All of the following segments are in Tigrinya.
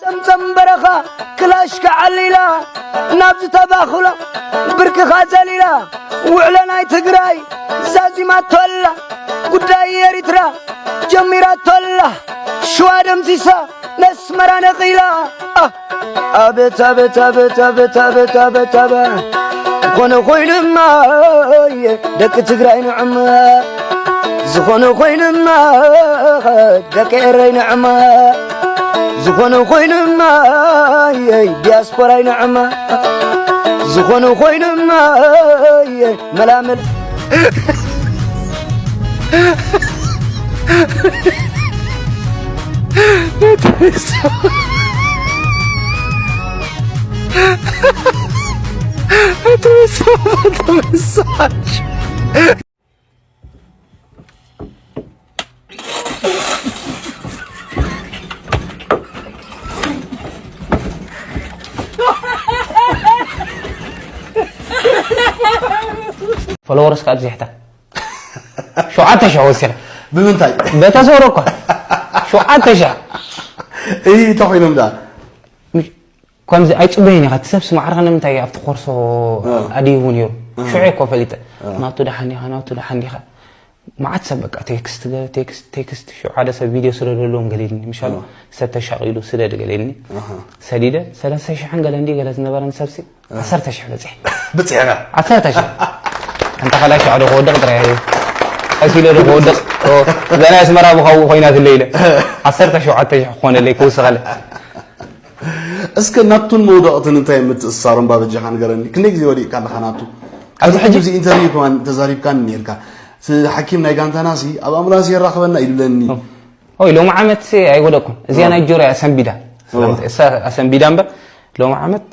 ጸምጸም በረኻ ክላሽ ከዓሊላ ናብ ዝተባኹላ ብርክኻ ዘሊላ ውዕሎ ናይ ትግራይ ዛዚማቶ ኣላ ጉዳይ ኤሪትራ ጀሚራቶ ኣላ ሽዋ ደምሲሳ ነስመራ ነቒላ። ኣህ! ኣቤት ኣቤት ኣቤት ኣቤት ኣቤት ኣቤት ኣበ ዝኾነ ኮይኑማ ደቂ ትግራይ ንዕማ ዝኾነ ኮይኑማ ደቂ ኤረይ ንዕማ ዝኾነ ኮይኑማ ዲያስፖራይ ንዕማ ዝኾነ ኮይኑማ መላመል ፎሎወርስ ካብ ዝሕታ ሸውዓተ ሽሕ ወሲኸ ብምንታይ በተሰውረ እኳ ሸውዓተ ሽሕ እይ ተኾይኖም ዳ ከምዚ ኣይፅበይን ኢኻ እቲ ሰብሲ ማዕርኻ ንምንታይ ኣብቲ ኮርሶ ኣድይቡ ነይሩ ሽዑ እኮ ፈሊጠ ናቱ ደሓን ኢኻ ናቱ ደሓን ኢኻ መዓት ሰብ በቃ ቴክስት ቴክስት ቴክስት ሽዑ ሓደ ሰብ ቪድዮ ስደደሎም ገሊልኒ ምሻሉ ሰብ ተሻቒሉ ስደድ ገሊልኒ ሰዲደ ሰለስተ ሽሕን ገለ እንዲ ገለ ዝነበረን ሰብሲ ዓሰርተ ሽሕ በፂሐ ብፅዕና ዓሰርተ ሽሕ ሓንቲ ካልኣይ ሸዕ ዶ ክወድቕ ጥራይ እየ ቀስ ኢለ ዶ ክወድቕ እዛ ናይ ኣስመራ ብኻብኡ ኮይናትለይ ኢለ ዓሰርተ ሸውዓተ ሽሕ ክኾነለይ ክውስኸለ እስከ ናቱን መውደቕትን እንታይ ምትእስሳሮም ባበጃኻ ንገረኒ ክንደይ ግዜ ወዲቕካ ኣለኻ ናቱ ኣብዚ ሕጂ እዚ ኢንተርቪው ከማን ተዛሪብካኒ ነርካ ሓኪም ናይ ጋንታና ሲ ኣብ ኣምቡላንስ የራኽበና ይብለኒ ኦይ ሎሚ ዓመት ሲ ኣይወደቅኩን እዚኣ ናይ ጆሮ እያ ሰንቢዳ ሰንቢዳ እምበር ሎሚ ዓመት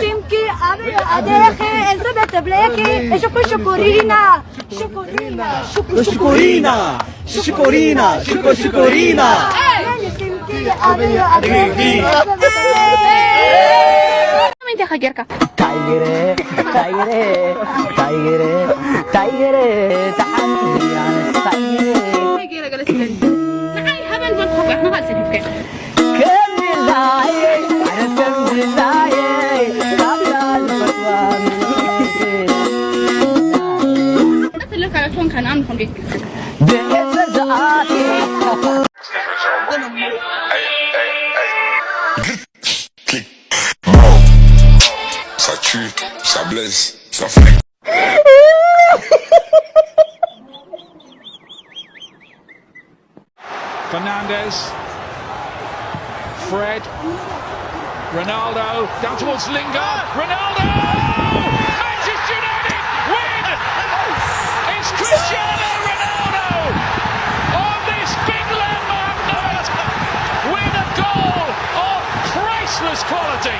Simki, abe, adehe, elzebe tebleki, eşuku şukurina, şukurina, şuku şukurina, şukurina, şuku şukurina. Simki, abe, adehe, elzebe tebleki. Mende hagerka. Tayre, tayre, tayre, tayre, tahan, tayre. Tayre, gale silen. Na'ay, haban, ban, haban, haban, haban, Ça tue, ça blesse, ça fait. Fernandes. Fred. Ronaldo. Down towards Lingard. Ronaldo! Manchester United win! It's Cristiano Ronaldo on this big landmark night with a goal of priceless quality.